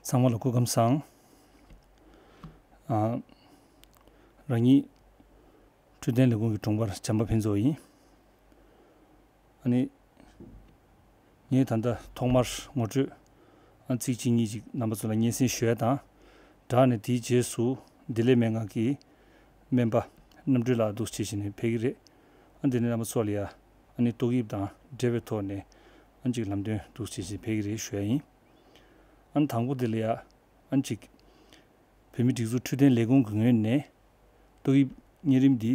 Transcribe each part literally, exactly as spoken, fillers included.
ཚང་མ་ལ་སྐུ་ཁམས་བཟང་། ཨ། རང་ཉིད་འཕྲོད་བསྟེན་ལས་ཁུངས་ཀྱི་དྲུང་འཕར་བྱམས་པ་ཕུན་ཚོགས་ཡིན། ཨ་ནི། ངས་ད་ལྟ་ཐོག་མར་ངོ་སྤྲོད་ཨ་ཚིག་གཅིག་གཉིས་ཅིག་རྣམ་པ་ཚོ་ལ་སྙན་སེང་ཞུ་ཡ་དང་སྦྲགས་ནས། དེའི་རྗེས་སུ་བདེ་ལེགས་སྨན་ཁང་གི་སྨན་པ་རྣམ་གྲོལ་ལགས་འདུག་སེ་བྱས་ནས་ཕེབས་ཀྱི་རེད། ཨ་འདི་ནས་རྣམ་པ་ཚོ་ལ་ཡ་ཨ་ནི་ཏོག་དབྱིབས་དང་འབྲེལ་བའི་ཐོག་ནས་ཨ་ཅིག་ལམ་སྟོན་འདུག་སེ་བྱས་ནས་ཕེབས་ཀྱི་རེད་ཞུ་ཡ་ཡིན། ཨ་ནི་དང་པོ་དེ་ལ་ཡ་ཨ་ཅིག་བོད་མིའི་སྒྲིག་འཛུགས་འཕྲོད་བསྟེན་ལས་ཁུངས་ཀྱི་ངོས་ནས་ཏོག་དབྱིབས་གཉན་རིམས་འདི་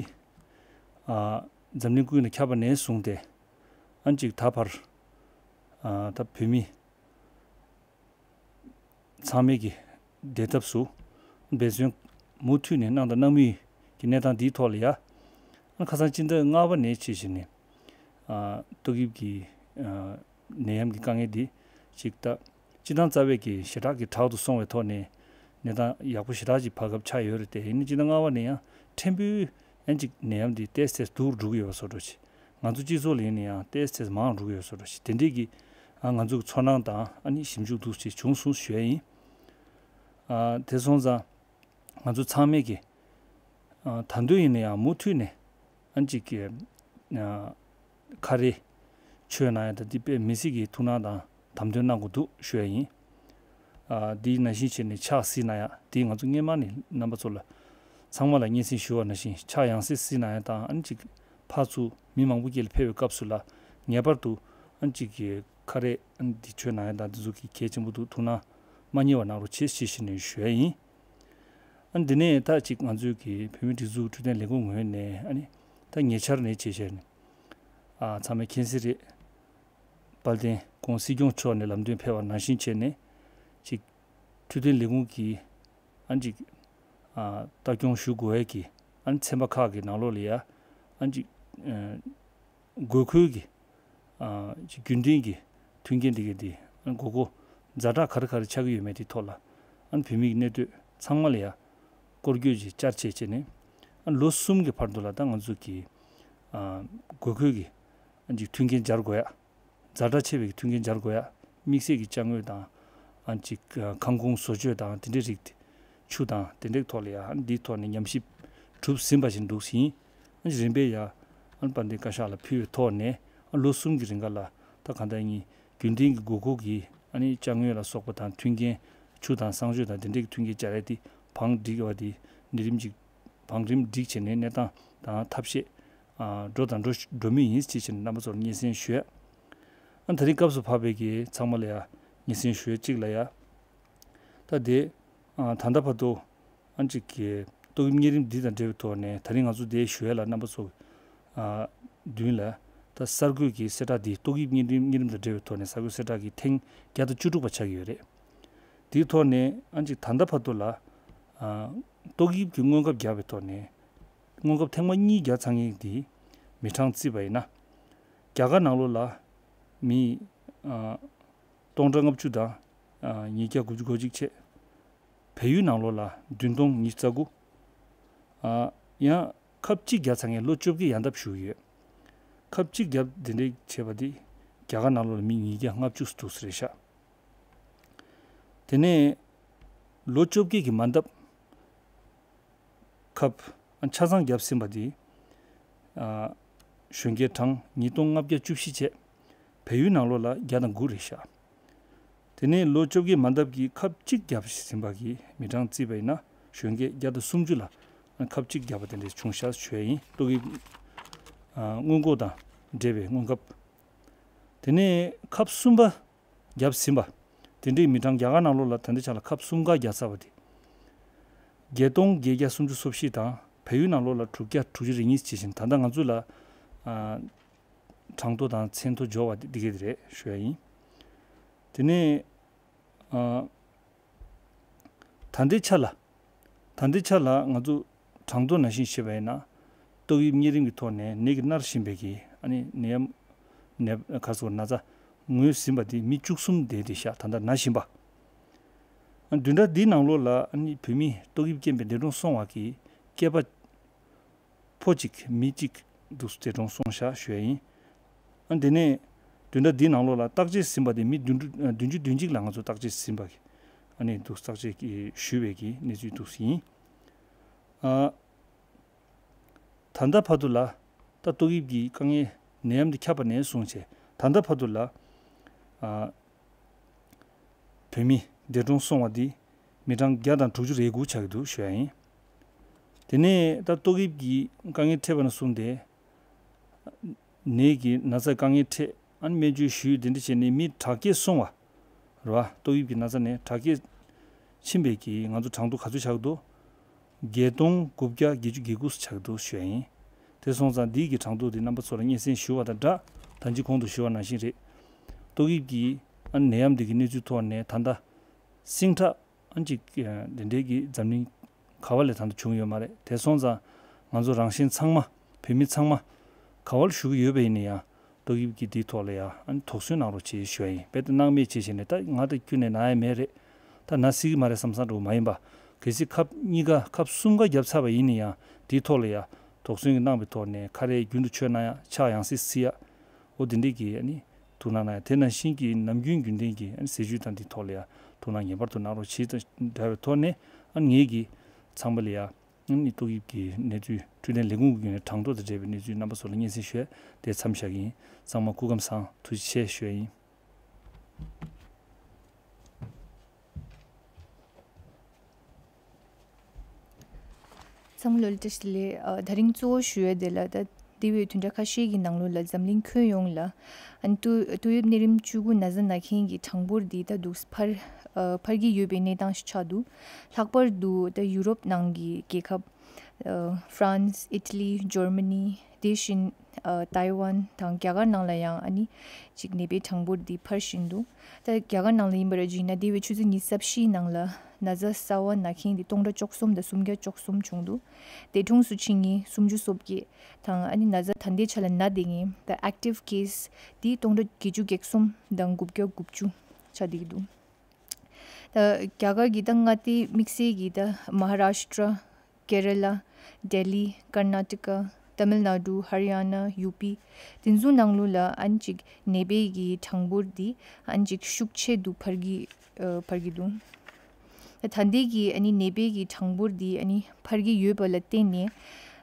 ཨ་འཛམ་གླིང་ཀུན་ལ་ཁྱབ་པ་ནས་བཟུང་སྟེ་ཨ་ཅིག་ད་བར་ཨ་ད་བོད་མི་ཚང་མས་ཀྱི་བདེ་ཐབས་སུ་འབད་བརྩོན་མུ་མཐུད་ནས་གནང་དང་གནང་མུས་ཀྱི་གནས་སྟངས་འདིའི་ཐོག་ལ་ཡ། ཨ་ཁ་སང་སྤྱི་ཟླ་ལྔ་པ་ནས་བྱས་བྱས་ནས་ཨ་ཏོག་དབྱིབས་ཀྱི་ཨ་ནད་ཡམས་ཀྱི་དཀའ་ངལ་འདི་ཅིག་ད་སྤྱི་བཏང་རྩ་བའི་གི་ཞེ་དྲག་གི་དྲག་ཏུ་སོང་བའི་ཐོག་ནས་གནས་སྟངས་ཡག་པོ་ཞེ་དྲག་ཅིག་བར་སྐབས་ཆགས་ཡོད་རེད་དེ། ཡིན་ནའི་སྤྱི་ཟླ་ལྔ་པ་ནས་ཡང་ཕྲན་བུ་ཡང་ཅིག་ནད་ཡམས་འདི་ཏོག་ཙམ་སྡུག་རུ་འགྲོ་གི་ཡོད་པ་བཟོ་འདྲ་ཅིག་ང་ཚོ་སྤྱི་ཚོགས་ལ་ཡིན་ན་ཡང་ཏོག་ཙམ་མང་འགྲོ་གི་ཡོད་བཟོ་འདྲ་ཞིག་དེ་འདྲས་ཀྱི་ཨ་ང་ཚོ་གི་ཚོར་སྣང་དང་ཨ་ནི་ཞིབ་འཇུག་འདུག་ཅིག་བྱུང་སོང་ཞུ་ཡ་ཡིན། ཨ་དེ་སོང་ཙང་ང་ཚོ་ཚང་མས་ཀྱི་ཨ་ད་དུང་ཡིན་ན་ཡང་མུ་མཐུད་ནས་ཨ་ཅིག་གི་ཨ་ཁ་རས་མཆོད་གནང་ཡ་དང་འདི་དཔེ་མི་སྲིད་ཀྱི་ཐུགས་སྣང་དང་དམ་དོན་གནང་དགོས་འདུག་ཞུ་ཡ་ཡིན། ཨ་འདི་ནང་བཞིན་བྱས་ནས་ཕྱག་བསིལ་གནང་ཡ་འདི་ང་ཚོ་སྔོན་མ་ནས་རྣམ་པ་ཚོ་ལ་ཚང་མ་ལ་སྙན་སེང་ཞུ་བ་ནང་བཞིན་ཕྱག་ཡང་སེ་བསིལ་གནང་ཡ་དང་། ཨ་ནི་ཅིག་ཕར་ཚུར་མི་མང་པོ་དཀྱིལ་ལ་ཕེབས་པའི་སྐབས་སུ་ལ་ངེས་པར་དུ་ཨ་ནི་ཅིག་གི་ཁ་རས་ཨ་ནི་འདི་མཆོད་གནང་ཡ་དང་འདི་ཚོ་གི་གལ་ཆེན་པོ་འདུག་ཐུགས་སྣང་མ་བསྙེལ་བ་གནང་རོགས་བྱེད་ཞེས་བྱས་ནས་ཞུ་ཡ་ཡིན། ཨ་ནི་འདི་ནས་ད་ཅིག་ང་ཚོའི་གི་བོད་མིའི་སྒྲིག་འཛུགས་འཕྲོད་བསྟེན་ལས་ཁུངས་ངོས་ནས་ཨ་ནི་ད་ཉེ་ཆར་ནས་བྱས་བྱས་ནས་ཨ་ཚང་མས་མཁྱེན་གསལ་རེད། དཔལ་ལྡན་ྋགོང་སྲིད་སྐྱོང་མཆོག་ནས་ལམ་སྟོན་ཕེབས་པ་ནང་བཞིན་བྱས་ནས་ཅིག་འཕྲོད་བསྟེན་ལས་ཁུངས་ཀྱིས་ཨ་ཅིག་ཨ་ལྟ་སྐྱོང་ཞུ་དགོས་ཡས་ཀྱི་ཨ་ཚན་པ་ཁག་གི་ནང་ལོགས་ལ་ཡ་ཨ་ཅིག་ཨ་དགོས་མཁོའི་གི་ཨ་ཅིག་རྒྱུན་ལྡན་གྱི་མཐུན་རྐྱེན་འདི་ག་འདི་ཨ་དགོས་མཁོ་ཛ་དྲག་ག་རེ་ག་རེ་ཆགས་ཀྱི་ཡོད་མེད་དེའི་ཐོག་ལ་ཨ་བོད་མིའི་གནས་སྡོད་ཚང་མ་ལ་ཡ་སྐོར་སྐྱོད་ཅིག་བཅར་བྱས་བྱས་ནས་ཨ་ལོ་གསུམ་གྱི་བར་དུ་ལ་ད་ང་ཚོ་གི་ཨ་དགོས་མཁོའི་གི་ཨ་ཅིག་མཐུན་རྐྱེན་སྦྱར་དགོས་ཡ། ཛ་དྲག་ཆེ་བའི་མཐུན་རྐྱེན་སྦྱར་དགོས་ཡ། དམིགས་བསལ་གྱི་ཅ་དངོས་དང་ཨ་ཅིག་ཁང་ཁུངས་བཟོ་བཅོས་དང་དེ་འདྲའི་རིགས་ཆུ་དང་དེ་འདྲའི་ཐོག་ལ་ཡ་འདིའི་ཐོག་ནས་ཉམས་ཞིབ་གྲུབ་ཟིན་པ་ཞིག་འདུག་ཟིན། ཨ་རིམ་པས་ཡ་ཨ་དཔལ་ལྡན་བཀའ་ཤག་ལ་ཕུལ་བའི་ཐོག་ནས་ཨ་ལོ་གསུམ་གྱི་རིང་ག་ལ་ད་གང་ལྟར་ཡིན་རྒྱུན་ལྡན་གྱི་དགོས་མཁོ་གི་ཨ་ནི་ཅ་དངོས་ལ་སོགས་པ་དང་མཐུན་རྐྱེན་ཆུ་དང་གསང་སྤྱོད་དང་དེ་འདྲའི་མཐུན་རྐྱེན་སྦྱར་ཡ་དེ་བང་སྒྲིག་པ་དེ་ནི་རིམ་གྱིས་བང་རིམ་སྒྲིག་བྱས་ནས་གནས་སྟངས་དང་ཐབས་ཤེས་ཨ་འགྲོ་དང་འགྲོ་འགྲོ་མུས་ཡིན་ཅེས་བྱས་ནས་རྣམ་པ་ཚོར་སྙན་སེང་ཞུ་ཡ། ཨ་ད་རིང་སྐབས་སུ་བབས་པའི་གི་ཚང་མ་ལ་ཡ་སྙན་སེང་ཞུ་ཡ་གཅིག་ལ་ཡ། ད་དེ་ཨ་ད་ལྟ་བར་དུ་ཨ་ཅིག་གི་ཏོག་དབྱིབས་གཉན་རིམས་འདི་དང་འབྲེལ་བའི་ཐོག་ནས་ད་རིང་ང་ཚོ་དེ་ཞུ་ཡ་ལ་རྣམ་པ་ཚོ་ཨ་མདུན་ལ་ད་གསར་འགོད་ཀྱི་གསལ་བསྒྲགས་འདི་ཏོག་དབྱིབས་གཉན་རིམས་གཉན་རིམས་དང་འབྲེལ་བའི་ཐོག་ནས་གསར་འགོད་གསལ་བསྒྲགས་ཀྱི་ཐེངས་བརྒྱ་དང་བཅུ་དྲུག་པ་ཆགས་ཀྱི་ཡོད་རེད། དེའི་ཐོག་ནས་ཨ་ཅིག་ད་ལྟ་བར་དུ་ལ་ཨ་ཏོག་དབྱིབས་ཀྱི་སྔོན་ཁབ་བརྒྱབ་པའི་ཐོག་ནས་སྔོན་ཁབ་ཐེངས་མ་གཉིས་བརྒྱབ་ཚར་མཁན་འདི་མི་གྲངས་བརྩིས་པ་ཡིན་ན་རྒྱ་གར་ནང་ལོགས་ལ་མི་ཨ་སྟོང་ཕྲག་ལྔ་བཅུ་དང་ཨ་ཉིས་བརྒྱ་དགུ་བཅུ་གོ་གཅིག་བྱས། བལ་ཡུལ་ནང་ལོགས་ལ་བདུན་སྟོང་ཉི་ཤུ་རྩ་དགུ། ཨ་ཡང་ཁབ་གཅིག་བརྒྱབ་ཚར་མཁན་ལོ་བཅོ་བརྒྱད་ཡར་འདབ་བཞུགས་ཡོད། ཁབ་གཅིག་བརྒྱབ་འདི་འདྲས་བྱས་པ་འདི་རྒྱ་གར་ནང་ལོགས་ལ་མི་ཉིས་བརྒྱ་ལྔ་བཅུ་འདུག་ས་རེད་ཤག་དེ་ནས་ལོ་བཅོ་བརྒྱད་ཀྱི་མ་འདབ་ཁབ་ཆ་ཚང་བརྒྱབ་ཟིན་པ་འདི་ཨ་གཞོན་སྐྱེས་གྲངས་ཉིས་སྟོང་ལྔ་བརྒྱ་བཅུ་བཞི་བྱས། བལ་ཡུལ་ནང་ལོགས་ལ་བརྒྱ་དང་དགུ་རེད་ཤག་དེ་ནས་ལོ་བཅོ་བརྒྱད་མ་འདབ་ཀྱི་ཁབ་གཅིག་བརྒྱབ་ཟིན་པ་གི་མི་གྲངས་བརྩིས་པ་ཡིན་ན་གཞོན་སྐྱེས་བརྒྱ་དང་སུམ་ཅུ་ལ་ཁབ་གཅིག་བརྒྱབ་པ་དེ་འདྲས་བྱུང་ཤག་ཞུ་ཡ་ཡིན། ཏོག་དབྱིབས་ཨ་སྔོན་འགོག་དང་འབྲེལ་བའི་སྔོན་ཁབ། དེ་ནས་ཁབ་གསུམ་པ་བརྒྱབ་ཟིན་པ་དེ་འདྲའི་མི་གྲངས་རྒྱ་གར་ནང་ལོགས་ལ་ད་ལྟའི་ཆ་ལ་ཁབ་གསུམ་ཀ་བརྒྱབ་ཚར་བ་དེ་བརྒྱད་སྟོང་བརྒྱད་བརྒྱ་སུམ་ཅུ་སོ་བཞི་དང་། བལ་ཡུལ་ནང་ལོགས་ལ་དྲུག་བརྒྱ་དྲུག་ཅུ་རེ་གཉིས་བྱས་ཤིང་། ད་ལྟ་ང་ཚོ་ལ་ཨ་གྲངས་ཐོ་དང་མཚན་ཐོ་འབྱོར་བ་དེ་འདི་ག་དེ་རེད་ཞུ་ཡ་ཡིན། དེ་ནས་ཨ་ད་ལྟའི་ཆ་ལ་ད་ལྟའི་ཆ་ལ་ང་ཚོ་གྲངས་ཐོ་ནང་བཞིན་བཤད་པ་ཡིན་ན་ཏོག་དབྱིབས་གཉན་རིམས་ཀྱི་ཐོག་ནས་ནད་ཀྱིས་མནར་བཞིན་པའི་གི་ཨ་ནི་ནད་ཡམས་ནད་ག་རེ་ཟེར་ན་ཚ་ངོས་ཟིན་པ་དེ་མི་བཅུ་གསུམ་དེ་དེ་ཤག་ད་ལྟ་ན་བཞིན་པ། བདུན་ཕྲག་འདིའི་ནང་ལོགས་ལ་ཨ་ནི་བོད་མི་ཏོག་དབྱིབས་རྐྱེན་པས་འདས་གྲོངས་སོང་བ་གི་སྐྱེས་པ་ཕོ་གཅིག་མི་གཅིག་འདུག་འདས་གྲོངས་སོང་ཤག་ཞུ་ཡ་ཡིན། ཨ་དེ་ནས་བདུན་ཕྲག་འདིའི་ནང་ལོགས་ལ་བརྟག་དཔྱད་ཟིན་པ་དེ་མི་བདུན་ཕྲུག་བདུན་ཅུ་དོན་གཅིག་ལ་ང་ཚོ་བརྟག་དཔྱད་ཟིན་པ་གི་ ཨ་ནི་འདུག་བརྟག་དཔྱད་ཀྱི་ཞུས་པའི་གི་གནས་ཚུལ་འདུག་ཡིན། ཨ། ད་ལྟ་བར་དུ་ལ་ད་ཏོག་དབྱིབས་ཀྱི་དཀའ་ངལ་ནད་ཡམས་འདི་ཁྱབ་པ་ནས་བཟུང་བྱས་ད་ལྟ་བར་དུ་ལ། ཨ། བོད་མི་འདས་གྲོངས་སོང་བ་འདི་མི་གྲངས་བརྒྱ་དང་དྲུག་ཅུ་རེ་དགུ་ཆགས་ཀྱི་འདུག་ཞུ་ཡ་ཡིན། དེ་ནས་ད་ཏོག་དབྱིབས་ཀྱི་དཀའ་ངལ་འཕྲད་པ་ནས་བཟུང་སྟེ་ནད་ཀྱི་ན་ཚ་དཀའ་ངལ་འཕྲད་ཨ་ནི་སྨན་བཅོས་ཞུས་དེ་འདྲ་བྱས་ནས་མི་དྲག་སྐྱེད་སོང་བ་རེད་བ། ཏོག་དབྱིབས་ཀྱི་ན་ཚ་ནས་དྲག་སྐྱེད་ཕྱིན་པའི་གི་ང་ཚོ་གྲངས་ཐོ་ག་ཚོད་ཆགས་འདུག་བརྒྱད་སྟོང་དགུ་བརྒྱ་བརྒྱད་ཅུ་གྱ་དགུ་ཆགས་འདུག་ཞུ་ཡ་ཡིན། དེ་སོང་ཙང་འདི་གི་གྲངས་ཐོ་དེ་རྣམ་པ་ཚོ་ལ་སྙན་སེང་ཞུ་བ་དང་སྦྲགས་ད་ཅི་གོང་དུ་ཞུ་བ་ནང་བཞིན་རེད། ཏོག་དབྱིབས་ཀྱི་ཨ་ནད་ཡམས་འདི་གི་གནས་ཚུལ་ཐོག་ནས་ད་ལྟ་སིང་ཁྲག་ཨ་ཅིག་དེ་འདྲའི་གི་འཛམ་གླིང་ག་བ་ལས་ད་ལྟ་བྱུང་ཡོད་མ་རེད། དེ་སོང་ཙང་ང་ཚོ་རང་གཞན་ཚང་མ་བོད་མི་ཚང་མ་ག་བ་ལ་བཞུགས་ཀྱི་ཡོད་པ་ཡིན་ན་ཡང་ཏོག་དབྱིབས་ཀྱི་འདིའི་ཐོག་ལ་ཡང་ཨ་ནི་དོགས་ཟོན་གནང་རོགས་བྱེད་ཞུ་ཡ་ཡིན། རྦད་དེ་སྣང་མེད་བྱས་བྱས་ནས་ད་ང་ད་ཁྱོན་ནས་ན་ཡ་མེད་རེད། ད་ན་སྲིད་ཀྱི་མ་རེད་བསམ་བསམ་འགྲོ་མ་ཡིན་པ། གལ་སྲིད་ཁབ་གཉིས་ཀ་ཁབ་གསུམ་ཀ་བརྒྱབ་ཚར་བ་ཡིན་ན་ཡང་དེའི་ཐོག་ལ་ཡང་དོགས་ཟོན་གྱི་གནང་བའི་ཐོག་ནས་ཁ་རས་རྒྱུན་དུ་མཆོད་གནང་ཡ་ཕྱག་ཡང་སེ་བསིལ་ཡ། འོ་དེ་འདྲས་ཀྱི་ཨ་ནི་ཐུགས་སྣང་གནང་ཡ། དེ་ནང་བཞིན་གྱི་ནམ་རྒྱུན་རྒྱུན་ལྡན་གྱི་ཨ་ནི་ཟས་བཅུད་དང་དེའི་ཐོག་ལ་ཡང་ཐུགས་སྣང་ངེས་པར་དུ་གནང་རོགས་བྱེད་དང་འདྲ་བའི་ཐོག་ནས་ཨ་ནི་ངེད་ཀྱི་ཚང་མ་ལ་ཡང་ཨ་ནི་ཏོག་དབྱིབས་ཀྱི་གནས་ཚུལ་འཕྲོད་བསྟེན་ལས་ཁུངས་ཀྱི་ངོས་ནས་གྲངས་ཐོ་དང་འབྲེལ་བའི་གནས་ཚུལ་རྣམ་པ་ཚོ་ལ་སྙན་སེང་ཞུ་ཡ་དེ་མཚམས་བཞག་གི་ཡིན། ཚང་མ་སྐུ་ཁམས་བཟང་ཐུགས་རྗེ་ཆེ་ཞུ་ཡ་ཡིན། ཚང་མ་ལོ་ལ་བཀྲ་ཤིས་བདེ་ལེགས། ཨ། ད་རིང་གཙོ་བོ་ཞུ་ཡ་དེ་ལ་ད་འདས་པའི་བདུན་ཕྲག་ཁ་ཤས་ཀྱི་ནང་ལོགས་ལ་འཛམ་གླིང་ཁྱོན་ཡོངས་ལ་ཨ་ནི་ཏོག་ཏོག་དབྱིབས་ནད་རིམས་བཅུ་དགུ་ན་ཚ་ན་མཁན་གྱི་གྲངས་འབོར་འདི་ད་འདུག་འཕར་ཨ་འཕར་གྱི་ཡོད་པའི་གནས་སྟངས་ཤིག་ཆགས་འདུག་ལྷག་པར་དུ་ད་ཡུ་རོབ་ནང་གི་རྒྱལ་ཁབ་ཨ་ཧྥ་རན་སི། ཨི་ཊ་ལི། འཇར་མ་ནི། དེ་བཞིན་ཨ་ཏའེ་ཝན་དང་རྒྱ་གར་ནང་ལ་ཡང་ཨ་ནི་ཅིག་ནད་པའི་གྲངས་འབོར་འདི་འཕར་བཞིན་འདུག་ད་རྒྱ་གར་ནང་ལ་ཡིན་པ་ར་ཅིག་ཡིན་ན་འདས་པའི་ཆུ་ཚོད་ཉི་ཤུ་རྩ་བཞིའི་ནང་ལ་ན་ཚ་གསར་བ་ན་མཁན་འདི་སྟོང་ཕྲག་བཅུ་གསུམ་དང་སུམ་བརྒྱ་བཅུ་གསུམ་བྱུང་འདུག་འདས་གྲོངས་སུ་ཕྱིན་མཁན་སུམ་ཅུ་སོ་བརྒྱད་དང་ཨ་ནི་ན་ཚ་ད་ལྟའི་ཆ་ལ་ན་བསྡད་མཁན་ད་ཨེག་ཊིབ་ཀེ་སི་འདི་སྟོང་ཕྲག་བརྒྱད་ཅུ་གྱ་གསུམ་དང་དགུ་བརྒྱ་དགུ་བཅུ་ཆགས་བསྡད་ཀྱི་འདུག་ད་རྒྱ་གར་གྱི་ད་མངའ་སྡེ་དམིགས་བསལ་གྱི་ད་མ་ཧ་རཱ་ཤི་ཏྲ། ཀེ་ར་ལ། ལྡི་ལི། ཀར་ན་ཊ་ཀ། ཏ་མིལ་ན་ཌུ། ཧ་རི་ཡ་ན། ཡུ་པི། དེ་ཚོའི་ནང་ལོགས་ལ་ཨ་ནི་ཅིག་ནད་པའི་གི་གྲངས་འབོར་འདི་ཨ་ནི་ཅིག་ཤུགས་ཆེ་དུ་འཕར་གྱི་ཨ་འཕར་གྱི་འདུག་ད་ལྟའི་གི་ཨ་ནི་ནད་པའི་གི་གྲངས་འབོར་འདི་ཨ་ནི་འཕར་གྱི་ཡོད་པ་ལ་བརྟེན་ནས་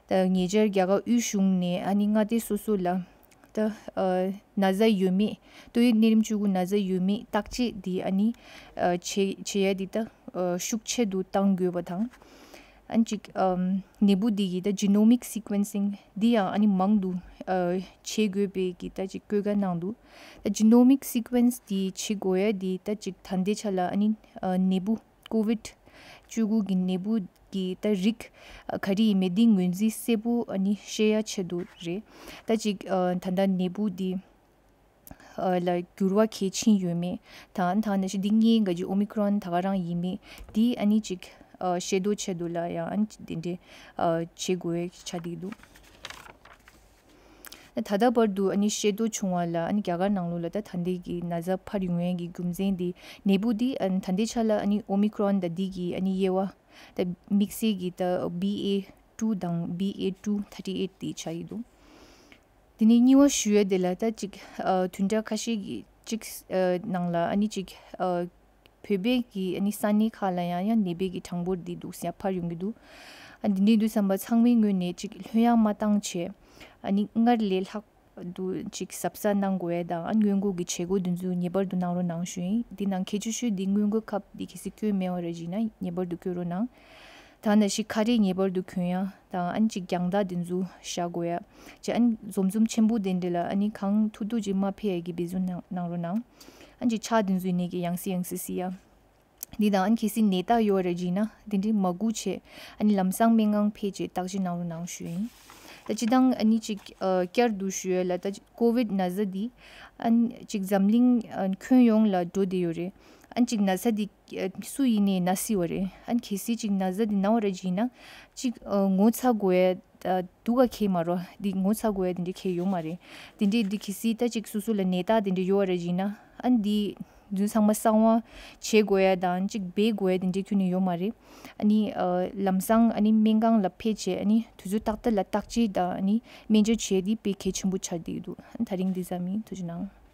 ད་ཉེ་ཆར་རྒྱ་གར་དབུས་གཞུང་ནས་ཨ་ནི་མངའ་སྡེ་སོ་སོ་ལ་ད་ཨ་ན་ཚ་ཡོད་མེད། ཏོག་དབྱིབས་ནད་རིམས་བཅུ་དགུ་ན་ཚ་ཡོད་མེད་བརྟག་དཔྱད་འདི་ཨ་ནི་ཨ་བྱེད་བྱེད་ཡ་འདི་ད་ཨ་ཤུགས་ཆེ་དུ་གཏང་དགོས་པ་དང་། ཨ་ནི་ཅིག་ཨམ་ནད་འབུ་འདི་གི་ད་ཇི་ནོ་མིག་སི་ཀུན་སིང་འདི་ཡང་ཨ་ནི་མང་དུ་ཨ་བྱེད་དགོས་པའི་གི་ད་ཅིག་བཀོད་ཁ་གནང་འདུག་ད་ཇི་ནོ་མིག་སི་ཀུན་སི་འདི་བྱེད་དགོས་ཡ་འདི་ད་ཅིག་ད་ལྟའི་ཆ་ལ་ཨ་ནི་ཨ་ནད་འབུ་ཀོ་ཝིཌ་བཅུ་དགུ་གི་ནད་འབུ་གི་ད་རིགས་ཨ་ག་རེ་ཡིན་མིན་འདི་ངོས་འཛིན་གསལ་པོ་ཨ་ནི་ཤེས་ཡ་ཆེད་དུ་རེད། ད་ཅིག་ཨ་ད་ལྟ་ནད་འབུ་འདི་ཨ་ལ་འགྱུར་བ་གལ་ཕྱིན་ཡོད་མེད་དང་། ད་ནང་བཞིན་འདི་སྔོན་ག་ཅིག་ཨོ་མི་ཀྲོན་ད་ག་རང་ཡིན་མིན་འདི་ཨ་ནི་ཅིག་ཨ་ཤེས་རྟོགས་ཆེད་དུ་ལ་ཡང་ཨ་ནི་འདི་འདྲའི་ཨ་བྱེད་དགོས་ཆགས་བསྡད་འདུག་ད་ལྟ་བར་དུ་ཨ་ནི་ཤེས་རྟོགས་བྱུང་བ་ལ་ཨ་ནི་རྒྱ་གར་ནང་ལོགས་ལ་ད་ད་ལྟའི་གི་ན་ཚ་འཕར་ཡོང་ཡས་ཀྱི་རྒྱུ་མཚན་འདི་ནད་འབུ་འདི་ཨ་ནི་ད་ལྟའི་ཆ་ལ་ཨ་ནི་ཨོ་མི་ཀྲོན་དང་འདི་གི་ཨ་ནི་དབྱེ་བ་ད་དམིགས་བསལ་གྱི་ད་བི་ཨེ་ཊུ་དང་བི་ཨེ་ཊུ་ཐར་ཊི་ཨེཊ་འདི་ཆགས་ཀྱི་འདུག་དེ་ནས་གཉིས་པ་ཞུ་ཡ་དེ་ལ་ད་ཅིག་ཨ་བདུན་ཕྲག་ཁ་ཤས་ཀྱི་ཅིག་ཨ་ནང་ལ་ཨ་ནི་ཅིག་ཨ་བོད་པའི་གི་ཨ་ནི་ས་གནས་ཁག་ལ་ཡང་ཡང་ནད་པའི་གི་གྲངས་འབོར་འདི་འདུག་སེ་ཡང་འཕར་ཡོང་གི་འདུག་ཨ་འདི་འདྲའི་དུས་ཙམ་པ་ཚང་མའི་ངོས་ནས་ཅིག་ལྷོད་ཡངས་མ་བཏང་བྱས་ཨ་ནི་སྔར་ལས་ལྷག་ཏུ་ཅིག་གཟབ་གཟབ་གནང་དགོས་ཡ་དང་ཨ་སྔོན་འགོག་གི་བྱེད་སྒོ་འདི་ཚོ་ངེས་པར་དུ་གནང་རོགས་གནང་ཞུ་ཡིན། འདི་ནང་གལ་ཆེ་ཤོས་འདི་སྔོན་འགོག་ཁབ་འདི་གལ་སྲིད་བཀོལ་མེད་པ་ར་བྱས་ན་ངེས་པར་དུ་བཀོལ་རོགས་གནང་། ད་ནང་བཞིན་ཁ་རས་ངེས་པར་དུ་གྱོན་ཡ་དང་ཨ་ནི་ཅིག་རྒྱང་ཐག་དེ་ཚོ་བཞག་དགོས་ཡ། ཅིག་ཨ་ནི་འཛོམས་འཛོམས་ཆེན་པོ་དེ་འདྲ་ལ་ཨ་ནི་གང་ཐུབ་ཐུབ་ཅིག་མ་ཕེབས་ཡ་གི་འབད་བརྩོན་གནང་གནང་རོགས་གནང་། ཨ་ནི་ཅིག་ཕྱག་དེ་ཚོ་ནས་ཀྱི་ཡང་སེ་ཡང་སེ་བསིལ་ཡ། འདི་དང་ཨ་ནི་གལ་སྲིད་ནད་རྟགས་ཡོད་རེད་བྱས་ན་དེ་འདྲའི་མ་སྒུག་བྱས་ཨ་ནི་ལམ་སང་སྨན་ཁང་ཕེབས་བྱས་བརྟག་དཔྱད་གནང་རོགས་གནང་ཞུ་ཡིན། ད་སྤྱིར་བཏང་ཨ་ནི་ཅིག་ཨ་བསྐྱར་དུ་ཞུ་ཡ་ལ་ད་ཅིག་ཀོ་ཝིཌ་ན་ཚ་འདི་ཨ་ནི་ཅིག་འཛམ་གླིང་ཨ་ཁྱོན་ཡོངས་ལ་འགྲོ་བསྡད་ཡོད་རེད། ཨ་ནི་ཅིག་ན་ཚ་འདི་ཨ་སུ་ཡིན་ནའི་ན་སྲིད་པ་རེད། ཨ་ནི་གལ་སྲིད་ཅིག་ན་ཚ་འདི་ན་བ་རེད་བྱས་ན་ཅིག་ཨ་ངོ་ཚ་དགོས་ཡ་ད་སྡུག་ག་ཁེལ་མ་རེད། འདི་ངོ་ཚ་དགོས་ཡ་དེ་འདྲ་ཁེལ་ཡོད་མ་རེད། དེ་འདྲའི་འདི་གལ་སྲིད་ད་ཅིག་སོ་སོ་ལ་ནད་རྟགས་དེ་འདྲ་ཡོད་པ་རེད་བྱས་ན་ཨ་ནི་འདི་འདི་ཚང་མ་གསང་བ་བྱེད་དགོས་ཡ་དང་ཅིག་སྦས་དགོས་ཡ་དེ་འདྲ་ཁྱོན་ནས་ཡོད་མ་རེད། ཨ་ནི་ཨ་ལམ་སང་ཨ་ནི་སྨན་ཁང་ལ་ཕེབས་བྱས་ཨ་ནི་དུས་ཚོད་ཏག་ཏག་ལ་བརྟག་དཔྱད་དང་ཨ་ནི་སྨན་བཅོས་བྱས་ཏེ་དཔེ་གལ་ཆེན་པོ་ཆགས་བསྡད་ཀྱི་འདུག་ཨ་ནི་ད་རིང་འདི་ཙམ་ཡིན། ཐུགས་རྗེ་གནང་།